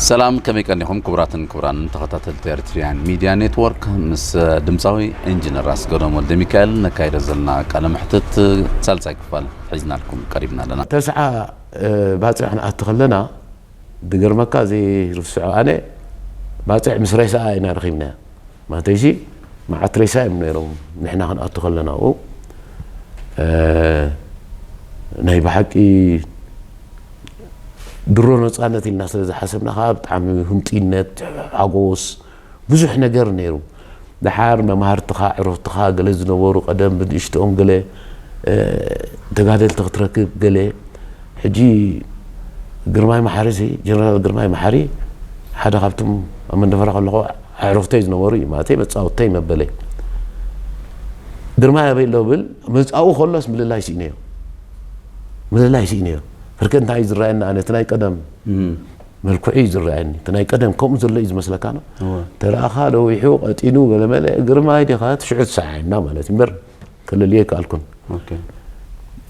ሰላም፣ ከመይ ቀኒኹም ክቡራትን ክቡራንን ተኸታተልቲ ኤርትሪያን ሚድያ ኔትወርክ? ምስ ድምፃዊ ኢንጂነር ኣስገዶም ወልደ ሚካኤል ነካይዶ ዘለና ቃለ መሕትት ሳልሳይ ክፋል ሒዝናልኩም ቀሪብና ኣለና። ተስዓ ባፅዕ ክንኣቱ ከለና፣ ዝገርመካ ዘይርስዖ ኣነ፣ ባፅዕ ምስ ሬሳኣ ኢና ረኺብናያ። ማለተይሲ መዓት ሬሳ እዮም ነይሮም ንሕና ክንኣቱ ከለና ኣብኡ። ናይ ብሓቂ ድሮ ነፃነት ኢልና ስለ ዝሓሰብና ከዓ ብጣዕሚ ህንጡይነት፣ ሓጎስ፣ ብዙሕ ነገር ነይሩ። ደሓር መማህርትኻ፣ ዕረፍትኻ፣ ገለ ዝነበሩ ቀደም ብንእሽትኦም ገለ ተጋደልቲ ክትረክብ ገለ። ሕጂ ግርማይ መሓሪ ሲ፣ ጀነራል ግርማይ መሓሪ ሓደ ካብቶም ኣብ መንደፈራ ከለኹ ኣዕሩኽተይ ዝነበሩ እዩ፣ ማለተይ መጻወትተይ መበለይ። ግርማይ ኣበይ ኣሎ ብል፣ መጻኡ ከሎስ ምልላይ ስኢነዮ። ምልላይ ስኢነዮ። ፍርቂ እንታይ እዩ ዝረኣየኒ ኣነ፣ እቲ ናይ ቀደም መልክዑ እዩ ዝረኣየኒ። እቲ ናይ ቀደም ከምኡ ዘሎ እዩ ዝመስለካ ነው። ተረኣኻ ደዊሑ ቀጢኑ ገለመለ፣ ግርማይ ዲኻ ትሽዑ ትሰዓና ማለት እዩ እምበር፣ ክልልየ ይከኣልኩን።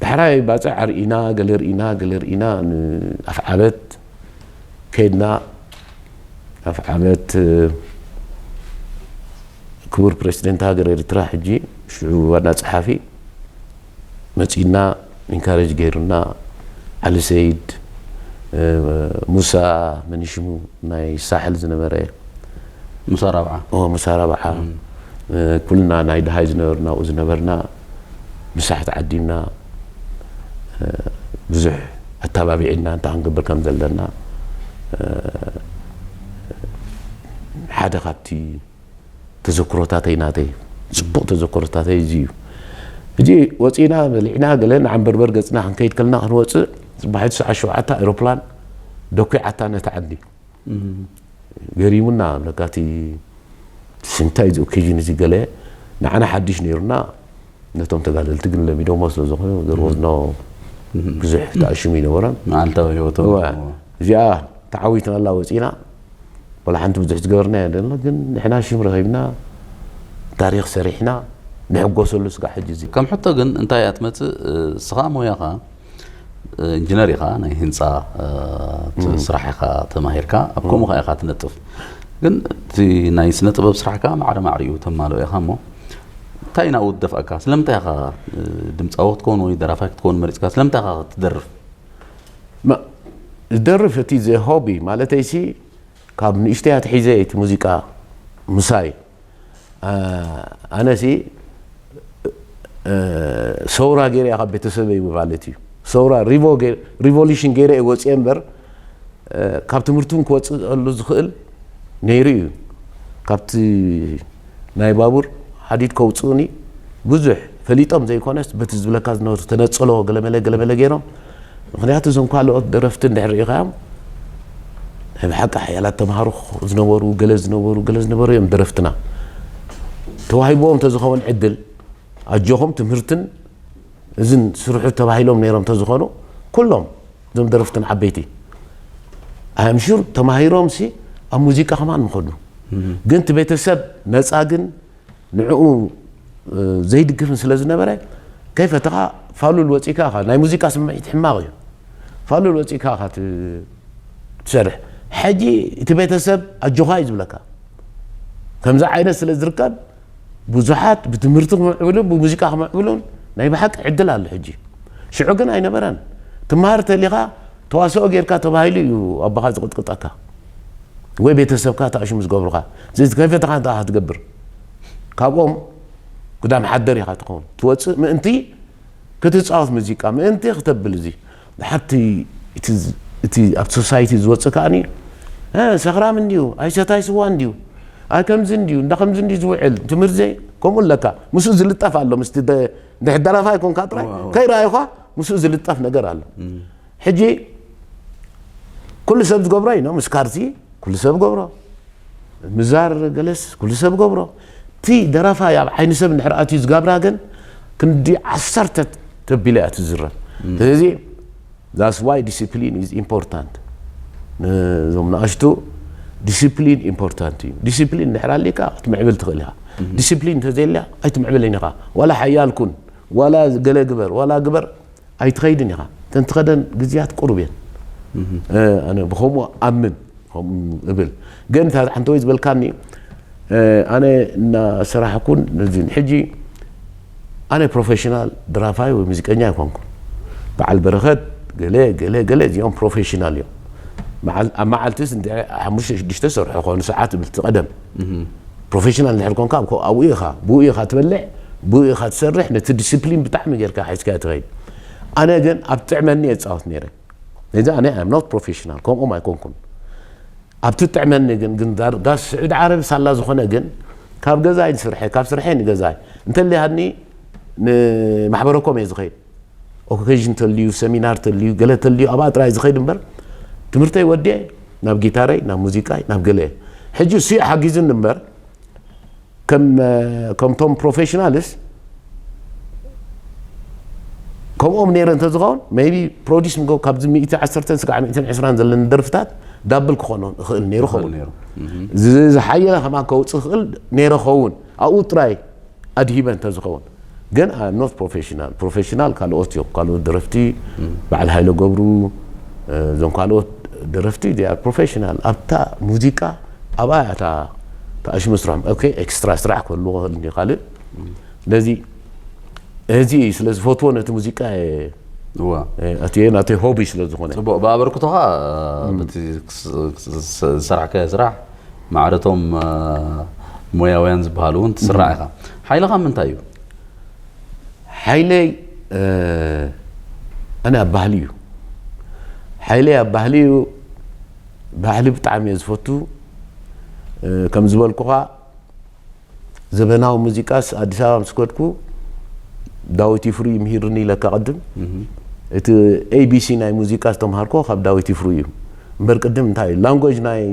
ዳሕራይ ባፅዕ ኣርኢና፣ ገለ ርኢና፣ ገለ ርኢና፣ ንኣፍዓበት ከይድና። ኣፍዓበት ክቡር ፕሬዚደንት ሃገር ኤርትራ፣ ሕጂ ሽዑ ዋና ጸሓፊ፣ መጺና፣ ኢንካሬጅ ገይሩና። ዓሊ ሰይድ፣ ሙሳ፣ መን ሽሙ፣ ናይ ሳሕል ዝነበረ፣ ሙሳ ራብዓ። ኦ፣ ሙሳ ራብዓ። ኩልና ናይ ደሃይ ዝነበርና፣ ኣብኡ ዝነበርና፣ ምሳሕ ተዓዲምና፣ ብዙሕ ኣተባቢዕና፣ እንታይ ክንገብር ከም ዘለና። ሓደ ካብቲ ተዘክሮታተይ ናተይ፣ ጽቡቕ ተዘክሮታተይ እዚ እዩ። ሕጂ ወጺና፣ በሊዕና፣ ገለ ንዓንበርበር ገጽና ክንከይድ ከለና፣ ክንወጽእ፣ ጽባሒቱ ሰዓት ሸውዓተ ኣውሮፕላን ደኲዓታ ነቲ ዓዲ። ገሪሙና፣ ብለካ እቲ ስንታይ እዚ ኦኬዥን እዚ ገለ ንዓና ሓድሽ ነይሩና፣ ነቶም ተጋደልቲ ግን ለሚዶሞ ስለ ዝኾኑ፣ there was no ብዙሕ ተኣሽሙ ይነበሮን። መዓልታዊ ህይወቶም እወ። እዚኣ ተዓዊትናላ ወጺና፣ ወላ ሓንቲ ብዙሕ ዝገበርና የለን፣ ግን ንሕና ሽም ረኺብና፣ ታሪኽ ሰሪሕና፣ ንሕጎሰሉ ስጋዕ ሕጂ እዚ። ከም ሕቶ ግን እንታይ እያ ትመጽእ? እስኻ ሞያኻ ኢንጂነር ኢኻ፣ ናይ ህንፃ፣ እ፣ ት-፣ እም። ስራሕ ኢኻ ተማሂርካ፣ ኣብ እም። ከምኡ ኸዓ ኢኻ ትነጥፍ። ግን እቲ ናይ ስነ ጥበብ ስራሕካ ማዕረ ማዕሪኡ ተማልኦ ኢኻ እሞ፣ እንታይ ናብኡ ዝደፍኣካ? ስለምንታይ ኢኻ፣ እ፣ ድምፃዊ ክትከውን ወይ ደራፋይ ክትከውን መሪፅካ? ስለምንታይ ኢኻ ትደርፍ? ማ-፣ ዝደርፍ እቲ ዘ ሆቢ ማለተይሲ፣ ካብ ንእሽተይ ኣትሒዘ እቲ ሙዚቃ ምሳይ፣ አ-፣ ኣነሲ፣ እ፣ ሰውራ ገይረ እየ ካብ ቤተሰበይ ማለት እዩ። ሰውራ ሪቮ ገይ-፣ ሪቮሉሽን ገይረ እየ ወፅየ እምበር፣ እ፣ ካብ ትምህርቲ እውን ክወፅእሉ ዝኽእል ነይሩ እዩ። ካብቲ ናይ ባቡር ሓዲድ ከውፅኡኒ ብዙሕ ፈሊጦም ዘይኮነስ፣ በቲ ዝብለካ ዝነበሩ ተነፀሎ ገለመለ፣ ገለመለ ገይሮም። ምኽንያቱ እዞም ካልኦት ደረፍቲ እንድሕር ርኢኻዮም፣ ናይ ብሓቂ ሓያላት ተምሃሮ ዝነበሩ፣ ገለ ዝነበሩ፣ ገለ ዝነበሩ እዮም ደረፍትና። ተዋሂብዎም እንተዝኸውን ዕድል፣ ኣጆኹም ትምህርትን እዝን ስርሑ ተባሂሎም ነይሮም እንተዝኾኑ፣ ኩሎም እዞም ደረፍትን ዓበይቲ፣ I am sure ተማሂሮም ሲ ኣብ ሙዚቃ ከማን ምኸዱ። እም። ግን እቲ ቤተሰብ ነፃ ግን ንዕኡ፣ እ፣ ዘይድግፍን ስለ ዝነበረ፣ ከይፈተኻ ፋሉል ወፂእካ ኢኻ። ናይ ሙዚቃ ስምዒት ሕማቕ እዩ። ፋሉል ወፂእካ ኢኻ ት-፣ ትሰርሕ። ሕጂ እቲ ቤተሰብ ኣጆኻ እዩ ዝብለካ። ከምዚ ዓይነት ስለ ዝርከብ፣ ብዙሓት ብትምህርቲ ክምዕብሉን ብሙዚቃ ክምዕብሉን ናይ ብሓቂ ዕድል ኣሎ ሕጂ። ሽዑ ግን ኣይነበረን። ትመሃር ተሊኻ ተዋስኦ ጌርካ ተባሂሉ እዩ ኣቦኻ ዝቕጥቅጠካ። ወይ ቤተሰብካ ተኣሽሙ ዝገብሩኻ። እዚ ከይፈተኻ እንታይ ኢኻ ትገብር? ካብኦም ግዳም ሓደር ኢኻ ትኸውን። ትወፅእ ምእንቲ ክትፃወት ሙዚቃ፣ ምእንቲ ክተብል እዚ። ድሓር እቲ፣ እቲ፣ እቲ ኣብቲ ሶሳይቲ ዝወፅእ ከኣኒ፣ "እ፣ ሰኽራም እንድዩ፣ ኣይሰታይ ስዋ እንድዩ፣ ኣይ ከምዚ እንድዩ፣ እንዳ ከምዚ እንድዩ ዝውዕል፣ ትምህርቲ ዘይ-," ከምኡ ኣለካ። ምስኡ ዝልጠፍ ኣሎ፣ ምስቲ ደ-፣ ድሕር ደራፋይ ኮንካ ጥራይ፣ እዋ፣ እዋ። ከይረኣዩኻ ምስኡ ዝልጠፍ ነገር ኣሎ። እም። ሕጂ ኩሉ ሰብ ዝገብሮ እዩ፣ ኖ፣ ምስ ካርቲ ኩሉ ሰብ ገብሮ። ምዛር ገለስ ኩሉ ሰብ ገብሮ። እቲ ደራፋይ ኣብ ዓይኒ ሰብ እንድሕር ኣትዩ ዝገብራ ግን ክንዲ ዓሰርተ ተቢለ እያ ትዝረብ። እም። ስለዚ that's why discipline is important። እዞም ንኣሽቱ ዲሲፕሊን ኢምፖርታንት እዩ። ዲሲፕሊን እንድሕር ኣሊካ ክትምዕብል ትኽእል ኢኻ። እም። ዲሲፕሊን እንተዘየልያ ኣይትምዕብልን ኢኻ። ዋላ ሓያል ኩን፣ ዋላ ገለ ግበር፣ ዋላ ግበር ኣይትኸይድን ኢኻ። እተን ትኸደን ግዜያት ቁሩብ እየን። እም። እ፣ ኣነ ብኸምኡ ኣምን። ከምኡ እብል። ግን እታ ሓንቲ ወይ ዝበልካኒ ኣነ እናሰራሕኩን ነዚን ሕጂ ኣነ ፕሮፌሽናል ድራፋይ ወይ ሙዚቀኛ ኣይኮንኩ። በዓል በረኸት ገለ ገለ ገለ እዚኦም ፕሮፌሽናል እዮም። ኣብ መዓልትስ እንተ ሓሙሽተ ሽዱሽተ ሰርሑ ኾኑ ሰዓት እብል ቀደም ፕሮፌሽናል እንድሕር ኮንካ ኣብኡ ኢኻ ብኡ ኢኻ ትበልዕ፣ ብኡ ኢኻ ትሰርሕ። ነቲ ዲስፕሊን ብጣዕሚ ጌርካ ሒዝካ ትኸይድ። ኣነ ግን ኣብ ጥዕመኒ የፃወት ነይረ። ነዚ ኣነ ኣም ኖት ፕሮፌሽናል ከምኦም ኣይኮንኩን። ኣብቲ ጥዕመኒ ግን ግን ዳርጋ ስዑድ ዓረብ ሳላ ዝኾነ ግን ካብ ገዛይ ንስርሐ ካብ ስርሐ ንገዛይ እንተሊሃኒ ንማሕበረኮም እየ ዝኸይድ። ኦኬዥን ተልዩ ሰሚናር ተልዩ ገለ ተልዩ ኣብኣ ጥራይ ዝኸይድ እምበር ትምህርተይ ወዲየ ናብ ጊታረይ ናብ ሙዚቃይ ናብ ገለ ሕጂ እሱ ሓጊዙኒ እምበር ከም ከምቶም ፕሮፌሽናልስ ከምኦም ነይረ እንተዝኸውን maybe ፕሮዲስ ምገው ካብዚ ሚእቲ ዓሰርተን ስጋዕ ሚእትን ዕስራን ዘለኒ ደርፍታት ዳብል ክኾኖ እኽእል ነይሩ ኸውን። ዝሓየለ ከማን ከውፅእ ክእል ነይረ ኸውን። ኣብኡ ጥራይ ኣድሂበ እንተዝኸውን ግን ኖት ፕሮፌሽናል ፕሮፌሽናል ካልኦት እዮም ካልኦት ደረፍቲ በዓል ሃይለ ገብሩ እዞም ካልኦት ደረፍቲ ፕሮፌሽናል ኣብታ ሙዚቃ ኣብኣ እታ ተኣሽሙ ስርሖም ኦኬ ኤክስትራ ስራሕ ክህልዎ ክእል እንዲ ካልእ ስለዚ እዚ ስለ ዝፈትዎ ነቲ ሙዚቃ እዋ እቲ ናተይ ሆቢ ስለ ዝኾነ ጽቡቅ ብኣበርክቶኻ በቲ ዝሰራሕካዮ ስራሕ ማዕረቶም ሞያውያን ዝበሃሉ እውን ትስራዕ ኢኻ ሓይልኻ ምንታይ እዩ ሓይለይ ኣነ ኣብ ባህሊ እዩ ሓይለይ ኣብ ባህሊ እዩ ባህሊ ብጣዕሚ እየ ዝፈቱ ከም ዝበልኩኻ ዘበናዊ ሙዚቃስ ኣዲስ ኣበባ ምስ ከድኩ ዳዊት ይፍሩ ይምሂርኒ ኢለካ ቅድም እቲ ኤቢሲ ናይ ሙዚቃ ዝተምሃርኮ ካብ ዳዊት ይፍሩ እዩ እምበር ቅድም እንታይ እዩ ላንጎጅ ናይ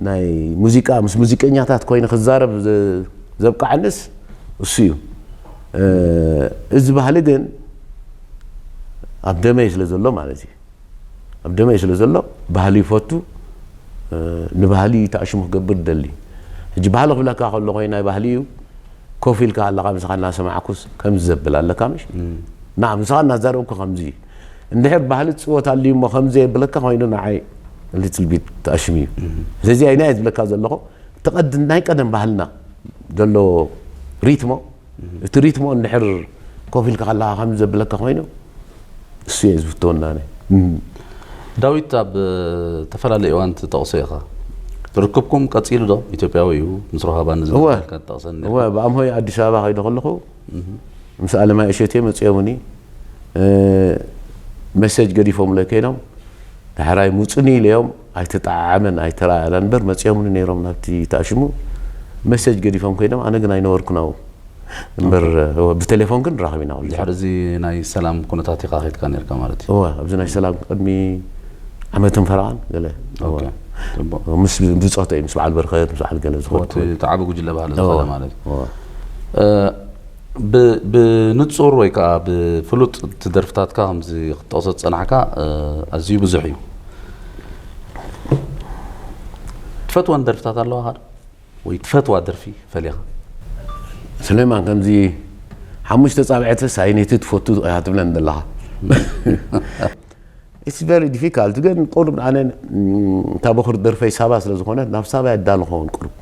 ናይ ሙዚቃ ምስ ሙዚቀኛታት ኮይኑ ክዛረብ ዘብቃዓንስ እሱ እዩ እዚ ባህሊ ግን ኣብ ደመይ ስለ ዘሎ ማለት እዩ ኣብ ደመይ ስለ ዘሎ ባህሊ ይፈቱ ንባህሊ ተኣሽሙ ክገብር ደሊ ሕጂ ባህሊ ክብለካ ከሎ ኮይኑ ናይ ባህሊ እዩ ኮፍ ኢልካ ኣለካ ምሳኻ እናሰማዕኩስ ከምዚ ዘብል ኣለካ ምሽ ና ምሳኻ እናዛረብኩ ከምዚ እንድሕር ባህሊ ትፅወት ኣልዩ እሞ ከምዚ የብለካ ኮይኑ ንዓይ ልትልቢት ተኣሽሙ እዩ ስለዚ ኣይና እየ ዝብለካ ዘለኹ እቲ ቀዲ ናይ ቀደም ባህልና ዘሎ ሪትሞ እቲ ሪትሞ እንድሕር ኮፍ ኢልካ ከለካ ከም ዘብለካ ኮይኑ እሱ እየ ዝፍተወና ኣነ ዳዊት ኣብ ተፈላለየ እዋን ትጠቕሶ ኢኻ ርክብኩም ቀፂሉ ዶ ኢትዮጵያዊ እዩ ምስ ሮሃባ ንዝነበረካ ትጠቕሰኒ እወ ብኣምሆይ ኣዲስ ኣበባ ከይደ ከለኹ ምስ ኣለማይ እሸቴ መፅኦምኒ መሰጅ ገዲፎምለይ ከይኖም ዳሕራይ ሙፁኒ ኢለዮም ኣይተጠዓዓመን ኣይተረኣኣና እምበር መፅኦምኒ ነይሮም ናብቲ ተኣሽሙ መሰጅ ገዲፎም ከይኖም ኣነ ግን ኣይነበርኩን ኣብኡ እምበር ብቴሌፎን ግን ንራኸብ ኢና ኩሉ ድሕሪ እዚ ናይ ሰላም ኩነታት ኢኻ ኸድካ ነርካ ማለት እዩ እወ ኣብዚ ናይ ሰላም ቅድሚ ዓመትን ፈረቓን ገለ እወ ኦኬ፣ ጽቡቅ። ምስ ብጾተ እዩ ምስ በዓል በርከት ምስ በዓል ገለ ዝኸድኩ እቲ ዓቢ ጉጅለ ባህሊ እወ፣ ዝኾነ ማለት እዩ እወ። እ፣ ብ- ብንጹር ወይ ከዓ ብፍሉጥ እቲ ደርፍታትካ ከምዚ ክትጠቕሶ ዝጸናሕካ እ፣ ኣዝዩ ብዙሕ እዩ ትፈትወን ደርፍታት ኣለዋኻ ዶ? ወይ ትፈትዋ ደርፊ ፈሊኻ? ስሌማን ከምዚ ሓሙሽተ ጻብዐትስ ኣይነቲ ትፈቱ ኢኻ ትብለን ዘለኻ It's very difficult ግን ቁሩብ ኣነ እታ በኹር ደርፈይ ሳባ ስለ ዝኾነት ናብ ሳባ የዳሉ ኸውን ቁሩብ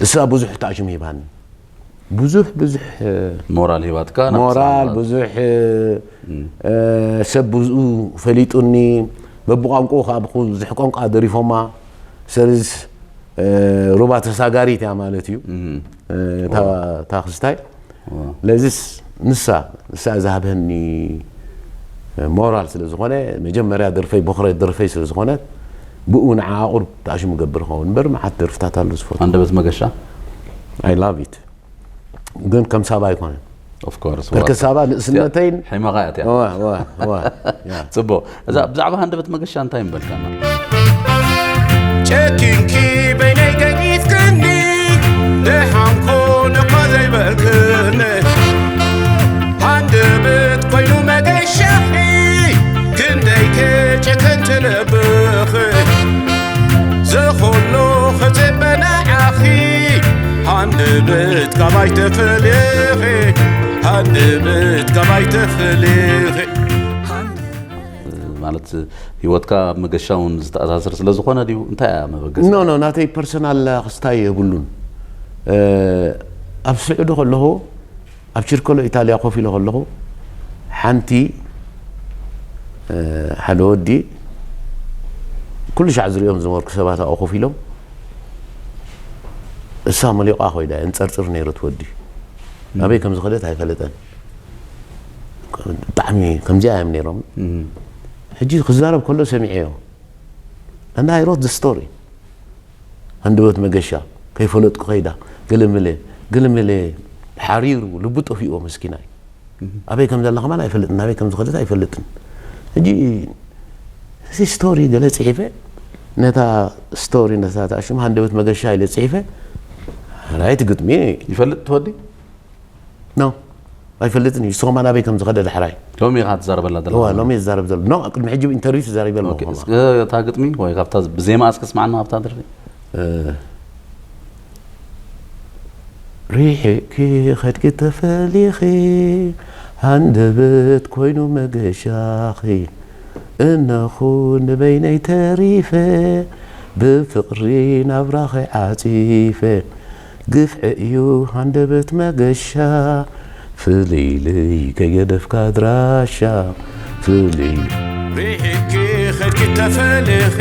እሳ ብዙሕ ተኣሽሙ ሂባኒ ብዙሕ ብዙሕ ሞራል ሂባትካ ናብ ሞራል ስራሕ ብዙሕ እ፣ ሰብ ብዝኡ ፈሊጡኒ በብቋንቋኡ ከዓ ብብዙሕ ቋንቋ ደሪፎማ ሰሪስ እ፣ ሩባ ተሳጋሪት እያ ማለት እዩ እም። እ፣ እታ እታ ክስታይ ዋው። ለዚስ ንሳ ንሳ ዝሃበኒ ሞራል ስለ ዝኾነ መጀመርያ ደርፈይ በኽረ ደርፈይ ስለ ዝኾነት ብኡ ንዓ ቁርብ ተኣሽሙ ገብር ኸውን እምበር መዓት ደርፍታት ኣሎ ዝፈቱ ኣንደበት መገሻ I love it ግን ከም ሳባ ኣይኮነን of course በርከ ሳባ ንእስነተይን ሕመቓ እያ እዋ እዋ እዋ ያ። ጽቡቕ እዛ ብዛዕባ ሃንደበት መገሻ እንታይ ምበልካና ጨኪንኪ በይነይ ገዲፍክኒ ደሓን ኮነ እኳ ዘይበልክኒ ሃንደበት ኮይኑ መገሻኺ ክንደይ ከጨከን ትነብኺ ዝኹሉ ክጽበ ንዓኺ ሃንደበት ካብ ኣይተፈልኺ ሃንደበት ካብ ኣይተፈልኺ ማለት፣ ህይወትካ ኣብ መገሻ እውን ዝተኣሳሰር ስለ ዝኾነ ድዩ? እንታይ እያ መበገሲ? ኖ ኖ ናተይ ፐርሰናል ክስታይ የብሉን። ኣብ ስዑዲ ከለኹ ኣብ ችርኮሎ ኢጣልያ ኮፍ ኢለ ከለኹ ሓንቲ ሓደ ወዲ ኩሉ ሻዕ ዝሪኦም ዝነበርኩ ሰባት ኣብኡ ኮፍ ኢሎም እሳ መሊቋ ኮይዳ የንፀርፅር ነይሩ እቲ ወዲ ናበይ ከም ዝኸደት ኣይፈለጠን። ብጣዕሚ ከምዚኣ እዮም ነይሮም። ሕጂ ክዛረብ ከሎ ሰሚዐዮ። And I wrote the story። ሃንደበት መገሻ ከይፈለጥኩ ከይዳ ገለመለ ገለመለ ሓሪሩ ልቡ ጠፊእዎ መስኪናይ። ኣበይ ከም ዘላ ከማን ኣይፈልጥን፣ ናበይ ከም ዝኸደት ኣይፈልጥን። ሕጂ እዚ ስቶሪ ገለ ፅሒፈ ነታ ስቶሪ ነታ ተኣሽሙ ሃንደበት መገሻ ኢለ ፅሒፈ። ራይት ግጥሚ ይፈልጥ ትወዲ? ኖ ኣይፈልጥን እዩ። ንስኹም ኣናበይ ከም ዝኸደ ዳሕራይ ሎሚ ኢኻ ትዛረበላ ዘለኻ? እዋ ሎሚ ዝዛረብ ዘሎ ኖ ቅድሚ ሕጂ ኢንተርቪው ተዛሪበ ኣለኹ ኦኬ፣ ከማን። እስከ እታ ግጥሚ ወይ ካብታ ብዜማ እስከ ስማዕና ካብታ ደርፊ። እ፣ ርሒቕኪ ኸድኪ ተፈሊኺ ሃንደበት ኮይኑ መገሻኺ እነኹ ንበይነይ ተሪፈ ብፍቕሪ ናብራኺ ዓፂፈ ግፍዒ እዩ ሃንደበት መገሻ ፍልይልይ ከይገደፍካ ኣድራሻ ፍልይ ርሒቕኪ ኸድኪ ተፈሊኺ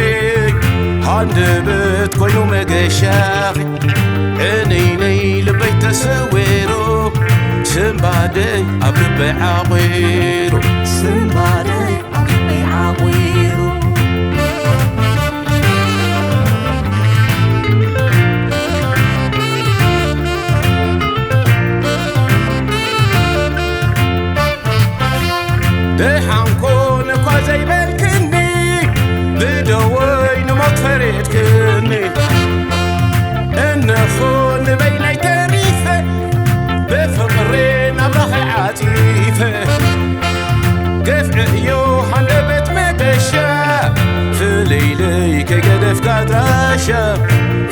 ሃንደበት ኮይኑ መገሻኺ ዕንይንይ ልበይ ተሰዊሩ ስንባደይ ኣብ ልበይ ዓቑሩ ስንባደይ ኣብ ልበይ ዓቑሩ ደሓን ኮነ እኳ ዘይበልክኒ ብደወይ ንሞት ፈሪድክኒ እነኹ ንበይነይ ተሪፈ ብፍቕሪ ናብራኺ ዓፂፈ ግፍዒ እዩ ሃንደበት መገሻ ፍልይልይ ከይገደፍካ ኣድራሻ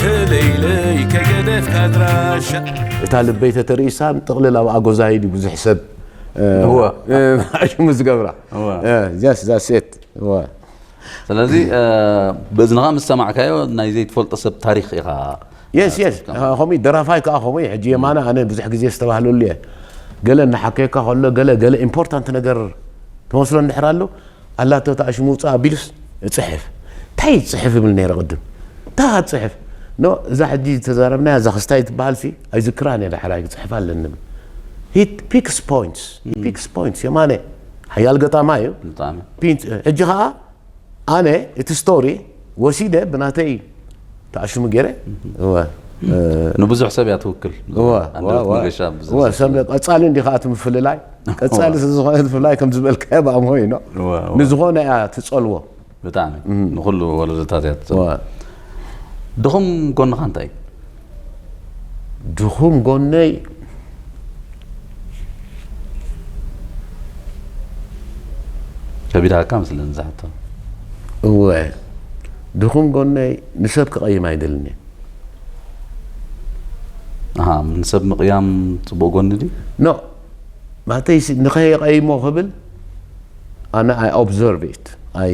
ፍልይልይ ከይገደፍካ ኣድራሻ እታ ልበይ ተተርእሳ ጥቕልል ኣብ ኣጎዛይ ድዩ ብዙሕ ሰብ እ፣ እወ። እ፣ ሽሙ ዝገብራ እወ። ዛስ ዛሴት እወ ስለዚ እ፣ ብእዝንኻ ምስ ሰማዕካዮ ናይ ዘይትፈልጦ ሰብ ታሪክ ኢኻ። የስ የስ ከምኡ ደራፋይ ከዓ ከምኡ እዩ። ሕጂ የማነ ኣነ ብዙሕ ግዜ ዝተባህለሉ እየ። ገለ እናሓከየካ ከሎ ገለ ገለ ኢምፖርታንት ነገር ትመስሎ እንድሕር ኣሎ ኣላቶ ተኣሽሙ ውፅእ ኣቢሉስ እፅሕፍ እንታይ ይፅሕፍ ይብል ነይረ ቅድም እንታይ ትፅሕፍ ኖ እዛ ሕጂ ዝተዛረብናያ እዛ ክስታይ ትበሃል ሲ ኣይዝክራን እየ ዳሕራይ ክፅሕፍ ኣለኒ ብል ሂት ፒክስ ፖይንትስ ፒክስ ፖይንትስ የማነ ሓያል ገጣማ እዩ ብጣዕሚ ፒንት ሕጂ ከዓ ኣነ እቲ ስቶሪ ወሲደ ብናተይ ተኣሽሙ ገይረ እወ እ፣ ንብዙሕ ሰብ እያ ትውክል። እወ ኣንደበት እወ መገሻ ብዙሕ እወ ሰብ ሰብ ቀፃሊ እንዲ ከዓ እቲ ምፍልላይ ቀፃሊ ስለ ዝኾነ እቲ ምፍልላይ ከም ዝበልካዮ ብኣምሆ እዩ ኖ እወ፣ እወ። ንዝኾነ እያ ትፀልዎ ብጣዕሚ ንኩሉ ወለዶታት እያ ትፅልዎ። እወ ድኹም ጎንኻ እንታይ እዩ? ድኹም ጎነይ ከቢዳካ ምስለኒ ዝሓቶ እወ ድኹም ጎነይ ንሰብ ክቐይም ኣይደልን እየ ኣሃ፣ ንሰብ ምቕያም ፅቡቕ ጎኒ ድዩ? ኖ ማለተይ ንኸይቐይሞ ክብል ኣነ ኣይ ኦብዘርቭ ኢት ኣይ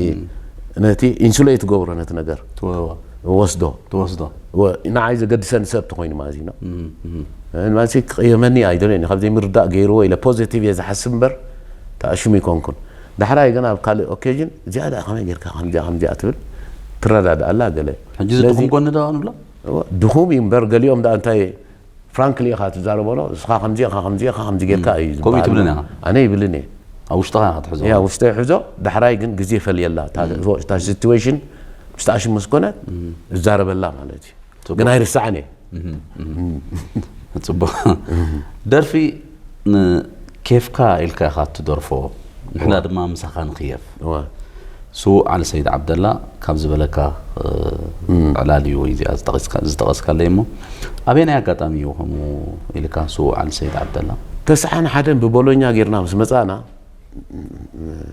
ነቲ ኢንሱሌት ገብሮ ነቲ ነገር ትወ- ወስዶ ትወስዶ ወ- ንዓይ ዘገድሰኒ ሰብ ተኮይኑ ማለት እዩ ማለት ክቕየመኒ ኣይደልዮን እዩ ካብዘይ ምርዳእ ገይርዎ ኢለ ፖዚቲቭ እየ ዝሓስብ እምበር ተኣሽሙ ይኮንኩን ዳሕራይ ግን ኣብ ካልእ ኦኬዥን እዚኣ ደኣ ከመይ ጌርካ ከምዚኣ ከምዚኣ ትብል ትረዳድኣላ ገለ ሕጂ እዚ ድኹም ጎኒ ዶ ንብሎ ድኹም እዩ እምበር ገሊኦም ደኣ እንታይ ፍራንክሊ ኢኻ ትዛረበሎ እስኻ ከምዚ ኢኻ ከምዚ ኢኻ ከምዚ ጌርካ እዩ ከምኡ ዝበሃል። ትብልን ኢኻ? ኣነ ይብልን እየ ኣብ ውሽጥኻ ኢኻ ትሕዞ ያ ውሽጠ ይሕዞ ዳሕራይ ግን ግዜ ፈልየላ እታ ሲትዌሽን ምስቲ ኣሽሙ ምስ ኮነት እዛረበላ ማለት እዩ ግን ኣይርሳዕን እየ ፅቡቅ ደርፊ ንኬፍካ ኢልካ ኢኻ ትደርፎ ንሕና ድማ ምሳኻ ንክየፍ እዋ። ስዉእ ዓሊ ሰይድ ዓብደላ ካብ ዝበለካ ዕላል እዩ ወይ እዚኣ ዝጠቐስካለይ እሞ ኣበየናይ ኣጋጣሚ እዩ ከምኡ ኢልካ ስዉእ ዓሊ ሰይድ ዓብደላ ተስዓን ሓደን ብቦሎኛ ጌርና ምስ መፃና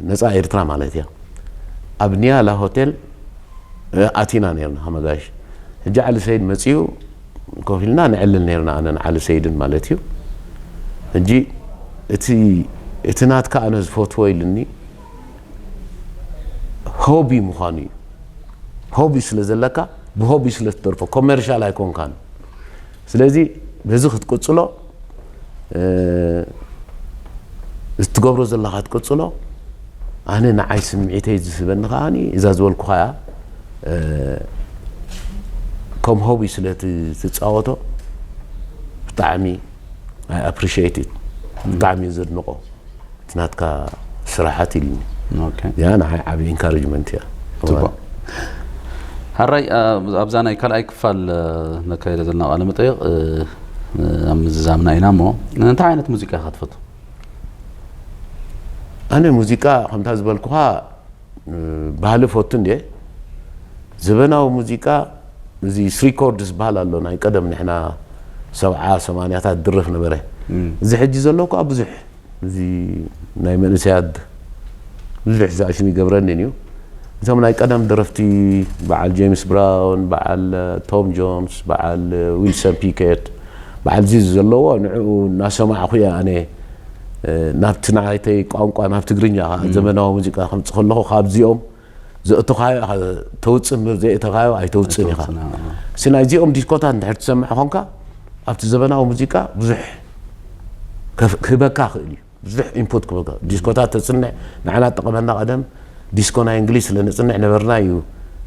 ነፃ ኤርትራ ማለት እያ ኣብ ኒያላ ሆቴል ኣቲና ነርና ከመጋሽ ሕጂ ዓሊ ሰይድ መፅኡ ኮፍ ኢልና ንዕልል ነርና ኣነን ዓሊ ሰይድን ማለት እዩ ሕጂ እቲ እቲ ናትካ ኣነ ዝፈትዎ ኢልኒ ሆቢ ምዃኑ እዩ። ሆቢ ስለ ዘለካ፣ ብሆቢ ስለ ትደርፎ፣ ኮመርሻል ኣይኮንካን። ስለዚ በዚ ክትቅጽሎ፣ እ፣ እዚ ትገብሮ ዘለኻ ትቅጽሎ፣ ኣነ ንዓይ ስምዒተይ ዝስበኒ ከኣ እዛ ዝበልኩኻ እያ። እ፣ ከም ሆቢ ስለ ት-፣ ትጻወቶ፣ ብጣዕሚ I appreciate it። ብጣዕሚ እየ ዘድንቆ። እቲ ናትካ ስራሓት ኢልኒ። ኦኬ። ያ ንዓይ ዓቢ ኢንካሬጅመንት እያ። ጽቡቕ። ሕራይ፣ ኣ-፣ ኣብዛ ናይ ካልኣይ ክፋል፣ እ፣ ነካይደ ዘለና ቃለ መጠይቕ፣ እ፣ እ፣ ኣብ ምዝዛምና ኢና እሞ፣ እንታይ ዓይነት ሙዚቃ ኢኻ ትፈቱ? ኣነ ሙዚቃ፣ ከምታ ዝበልኩኻ፣ እ፣ ባህሊ ፈቱ እንድየ። ዘበናዊ ሙዚቃ፣ እዚ ስሪኮርድ ዝበሃል ኣሎ፣ ናይ ቀደም ንሕና ሰብዓ፣ ሰማንያታት ድርፍ ነበረ። እም። እዚ ሕጂ ዘሎ እኮ ብዙሕ፣ እዚ ናይ መንእሰያት ብዙሕ ዝኣሽም ይገብረንን እዩ። እቶም ናይ ቀደም ደረፍቲ፣ በዓል ጄምስ ብራውን፣ በዓል ቶም ጆንስ፣ በዓል ዊልሰን ፒኬት፣ በዓል እዚ ዘለዎ፣ ንዕኡ እናሰማዕኹ እየ ኣነ፣ እ፣ ናብቲ ናይተይ ቋንቋ፣ ናብ ትግርኛ ኸዓ እም። ዘመናዊ ሙዚቃ ከምጽእ ከለኹ፣ ካብዚኦም ዘእተኻዮ ኢኻ ተውጽእ እምበር፣ ዘየእተኻዮ ኣይተውጽእን ኢኻ። ኣይተውጽእን፣ ኣዎ። እሲ ናይዚኦም ዲስኮታት እንድሕር ትሰምዕ ኾንካ፣ ኣብቲ ዘበናዊ ሙዚቃ ብዙሕ ከፍ-፣ ክህበካ ይኽእል እዩ። ብዙሕ ኢንፑት ክህበካ። ዲስኮታት ተጽንዕ፣ ንዓና ጠቐመና ቀደም፣ ዲስኮ ናይ እንግሊዝ ስለ ነጽንዕ ነበርና እዩ።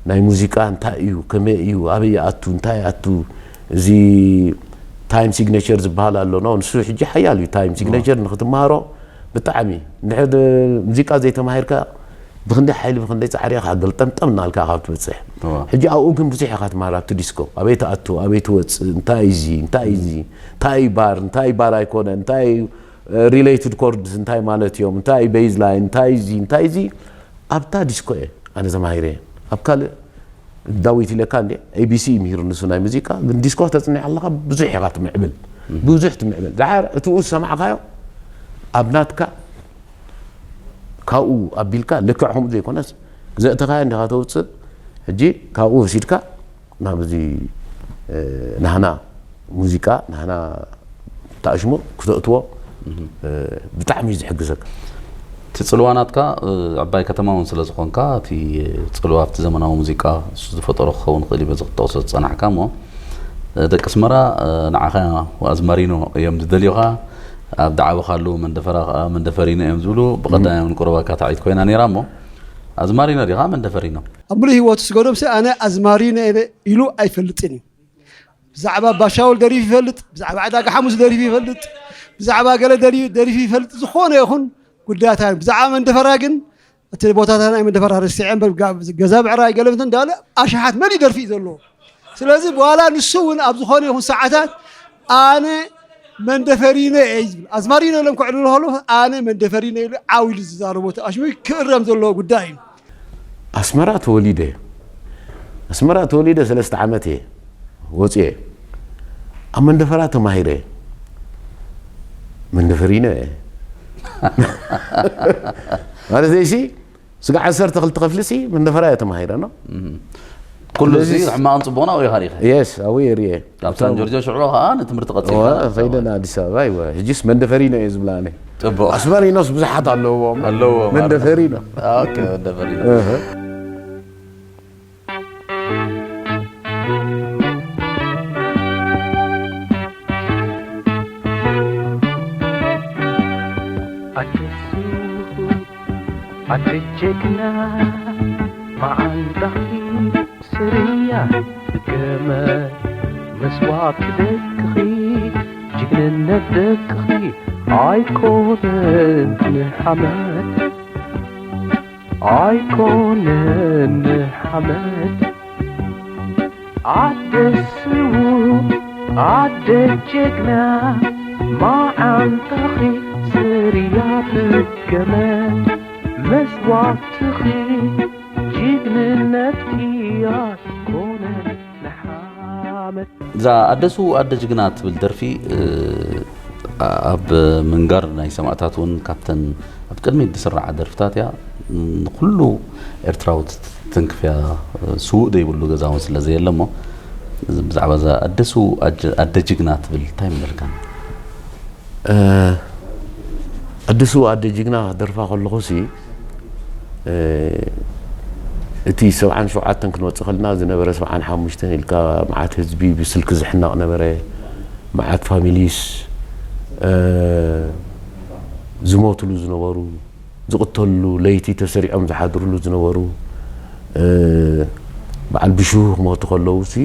ናይ ሙዚቃ እንታይ እዩ፣ ከመይ እዩ፣ ኣበይ ይኣቱ፣ እንታይ ይኣቱ፣ እዚ ታይም ሲግኔቸር ዝበሃል ኣሎ። ኖ፣ ንሱ ሕጂ ሓያል እዩ። ታይም ሲግኔቸር ንኽትመሃሮ ብጣዕሚ፣ እንድሕር ሙዚቃ ዘይተማሂርካ፣ ብኽንደይ ሓይሊ፣ ብኽንደይ ጻዕሪ ኢኻ ገልጠምጠም እናልካ ካብ ትበጽሕ። እዋ። ሕጂ ኣብኡ ግን ብዙሕ ኢኻ ትመሃር፣ ኣብቲ ዲስኮ። ኣበይ ትኣቱ፣ ኣበይ ትወጽእ፣ እንታይ እዩ እዚ፣ እንታይ እዩ እዚ፣ እንታይ እዩ ባር፣ እንታይ እዩ ባር ኣይኮነ፣ እንታይ እዩ፣ እ፣ ሪሌትድ ኮርድስ እንታይ ማለት እዮም፣ እንታይ እዩ ቤዝ ላይን፣ እንታይ እዩ እዚ፣ እንታይ እዩ እዚ፣ ኣብታ ዲስኮ እየ ኣነ ተማሂረ። ኣብ ካልእ ዳዊት ኢለካ እንዴ፣ ኤ ቢ ሲ ምሂሩ ንሱ ናይ ሙዚቃ፣ ግን ዲስኮ ተጽንዕ ኣለኻ ብዙሕ ኢኻ ትምዕብል። እም። ብዙሕ ትምዕብል። ደሓር እቲኡ ዝሰማዕካዮ ኣብ ናትካ ካብኡ ኣቢልካ ልክዕ ከምኡ ዘይኮነስ ዘእተኻዮ እንዲኻ ተውፅእ። ሕጂ ካብኡ ወሲድካ ናብ እዚ፣ እ፣ ናህና ሙዚቃ፣ ናህና ተኣሽሞ ክተእትዎ፣ እህ። እ፣ ብጣዕሚ እዩ ዝሕግዘካ። እቲ ጽልዋ ናትካ፣ እ፣ ዕባይ ከተማ እውን ስለ ዝኾንካ፣ እቲ ጽልዋ ኣብቲ ዘመናዊ ሙዚቃ እሱ ዝፈጠሮ ክኸውን ይኽእል እዩ፣ በዚ ክትጠቕሶ ዝጸናሕካ እሞ፣ እ፣ ደቂ ኣስመራ፣ እ፣ ንዓኻ ኣዝማሪኖ እዮም ዝደልዩኻ። ኣብ ዝዓበኻሉ መንደፈራ ከኣ መንደፈሪኖ እዮም ዝብሉ። ብቐዳማይ እውን ቁሩብ ኣካታዒት ኮይና ነይራ እሞ፣ ኣዝማሪኖ ዲኻ መንደፈሪኖ? ኣብ ምሉእ ህይወቱ ስገዶምሲ ኣነ ኣዝማሪኖ እየ ኢሉ ኣይፈልጥን እዩ። ብዛዕባ ባሻውል ደሪፉ ይፈልጥ፣ ብዛዕባ ዕዳጋ ሓሙስ ደሪፉ ይፈልጥ፣ ብዛዕባ ገለ ደሪ-፣ ደሪፉ ይፈልጥ፣ ዝኾነ ይኹን ጉዳያት። ብዛዕባ መንደፈራ ግን እቲ ቦታታት ናይ መንደፈራ ረሲዐ እምበር ጋ-፣ ገዛ ብዕራይ ገለ እንትን እንዳለ ኣሽሓት መሊእ ደርፊ እዩ ዘለዎ። ስለዚ በኋላ ንሱ እውን ኣብ ዝኾነ ይኹን ሰዓታት ኣነ መንደፈሪኖ እየ ዝብል። ኣዝማሪኖ ኢሎም ከዕልሉ ከለዉ ኣነ መንደፈሪኖ ኢሉ ዓው ኢሉ ዝዛረቦ ተኣሽሙ ክእረም ዘለዎ ጉዳይ እዩ። ኣስመራ ተወሊደ። ኣስመራ ተወሊደ ሰለስተ ዓመት እየ ወፅየ። ኣብ መንደፈራ ተማሂረ። መንደፈሪኖ እየ። ማለት እሺ፣ ስጋ ዓሰርተ ክልተ ክፍሊ ሲ መንደፈራ እየ ተማሂረ ነው። እም። ኩሉ እዚ ስለዚ ሕማቕን ጽቡቕን ኣብኡ ኢኻ ሪኢኻ? የስ፣ ኣብኡ እየ ሪኤ። ኣብ ሳን ጆርጆ ሽዑ ከኣ ንትምህርቲ ቀጺልካ ዋ፣ ናብ ኣዲስ ከይደ ኣበባ። ንኣዲስ ኣበባ፣ ይወ። ሕጂስ መንደፈሪኖ እየ ዝብላ ኣነ። ጽቡቕ። ኣስመሪኖስ ብዙሓት ኣለውዎ። ኣለውዎ ማለት። መንደፈሪኖ። ኦኬ፣ መንደፈሪኖ። እህ። ኣዲሱ ኣቲ ጀግና መዓንጣኺ ስርያ ገመድ መስዋዕቲ ደቅኺ ጅግንነት ደቅኺ ኣይኮነን ንሓመድ ኣይኮነን ንሓመድ ኣደ ስዉእ ኣደ ጀግና መዓንጣኺ ስርያ ብገመድ መስዋዕትኺ ጅግንነትኪ ኣይኮነን ንሓመድ። እዛ ኣደ ስዉእ ኣደ ጅግና ትብል ደርፊ፣ እ፣ ኣብ ምንጋር ናይ ሰማእታት እውን ካብተን ኣብ ቅድሚት ዝስርዓ ደርፍታት እያ። ንኩሉ ኤርትራዊ ትትንክፍ እያ። ስዉእ ዘይብሉ ገዛ እውን ስለ ዘየለ እሞ፣ ብዛዕባ እዛ ኣደ ስዉእ ኣጀ-፣ ኣደ ጅግና ትብል እንታይ ይብለልካ? እ፣ ኣደ ስዉእ ኣደ ጅግና ክደርፋ ከለኹሲ፣ እ፣ እቲ ሰብዓን ሸውዓተን ክንወጽእ ከለና ዝነበረ ሰብዓን ሓሙሽተን ኢልካ መዓት ህዝቢ ብስልኪ ዝሕነቕ ነበረ። መዓት ፋሚሊስ፣ እ፣ ዝሞትሉ ዝነበሩ፣ ዝቕተልሉ፣ ለይቲ ተሰሪዖም ዝሓድርሉ ዝነበሩ፣ እ፣ በዓል ብሽሁ ክሞቱ ከለዉ ሲ፣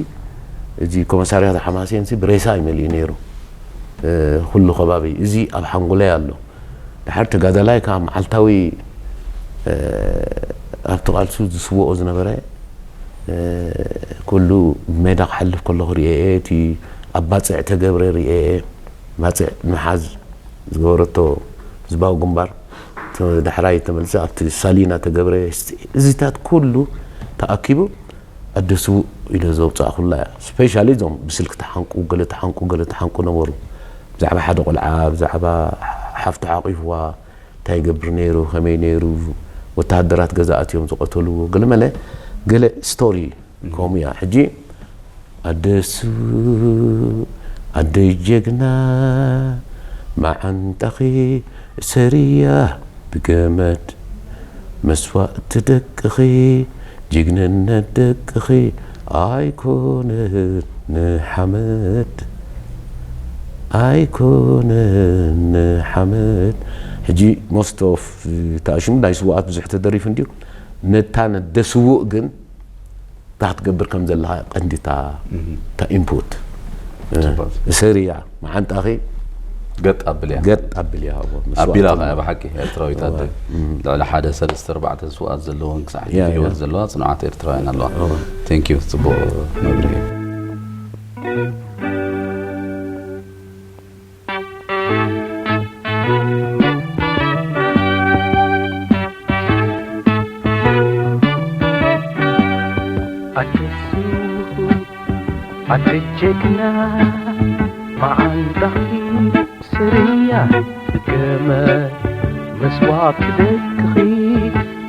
እዚ ኮመሳርያት ሓማሴን ሲ ብሬሳ እዩ መሊኡ ነይሩ። እ፣ ኩሉ ከባቢ። እዚ ኣብ ሓንጎለይ ኣሎ። ድሓር ተጋዳላይ ከኣ መዓልታዊ፣ እ፣ ኣብቲ ቃልሱ ዝስውኦ ዝነበረ፣ እ፣ ኩሉ ብሜዳ ክሓልፍ ከለኹ ርእየ እየ። እቲ ኣብ ባጽዕ ተገብረ ርእየ እየ። ባጽዕ ንምሓዝ ዝገበረቶ ህዝባዊ ግንባር፣ ተ-፣ ዳሕራይ ተመልሰ ኣብቲ ሳሊና ተገብረ፣ እዚታት ኩሉ ተኣኪቡ ኣደ ስዉእ ኢለ ዘውጻእኩላ እያ። ስፔሻሊ እዞም ብስልኪ ተሓንቁ፣ ገለ ተሓንቁ፣ ገለ ተሓንቁ ነበሩ። ብዛዕባ ሓደ ቆልዓ፣ ብዛዕባ ሓፍቱ ሓቂፍዋ፣ እንታይ ይገብር ነይሩ፣ ከመይ ነይሩ፣ ወተሃደራት ገዛ ኣትዮም ዝቐተልዎ፣ ገለመለ፣ ገለ ስቶሪ ከምኡ እያ። ሕጂ ኣደ ስዉእ፣ ኣደ ጀግና፣ መዓንጣኺ እሰርያ ብገመድ፣ መስዋእቲ ደቅኺ፣ ጅግንነት ደቅኺ ኣይኮነን ንሓመድ፣ ኣይኮነን ንሓመድ። ሕጂ ሞስት ኦፍ ተኣሽሙ ናይ ስዉኣት ብዙሕ ተደሪፉ እንድዩ። ነታ ነደ ስዉእ ግን እንታይ ክትገብር ከም ዘለኻ ቀንዲታ እታ ኢንፑት፣ እ፣ ጽቡቅ። እሰርያ መዓንጣኺ ገጥ ኣብልያ። ገጥ ኣብልያ። እዎ፣ ኣቢላ መስዋእቲ ኸዓ ብሓቂ ኤርትራዊት ኣደ። እም። ልዕሊ ሓደ ሰለስተ ኣርባዕተ ስውኣት ዘለዎን ክሳዕ ሕጂ ያ፣ ያ። ብህይወት ዘለዋ ጽኑዓት ኤርትራውያን ኣለዋ። እዎ። ቴንክ ዩ፣ ጽቡቅ መብርሂ። ኣደ ስዉእ፣ ኣደ ጀግና፣ መዓንጣኺ ስርያ ብገመድ፣ መስዋእቲ ደቅኺ፣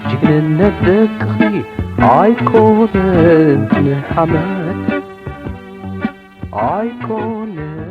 ጅግንነት ደቅኺ ኣይኮነን ንሓመድ፣ ኣይኮነን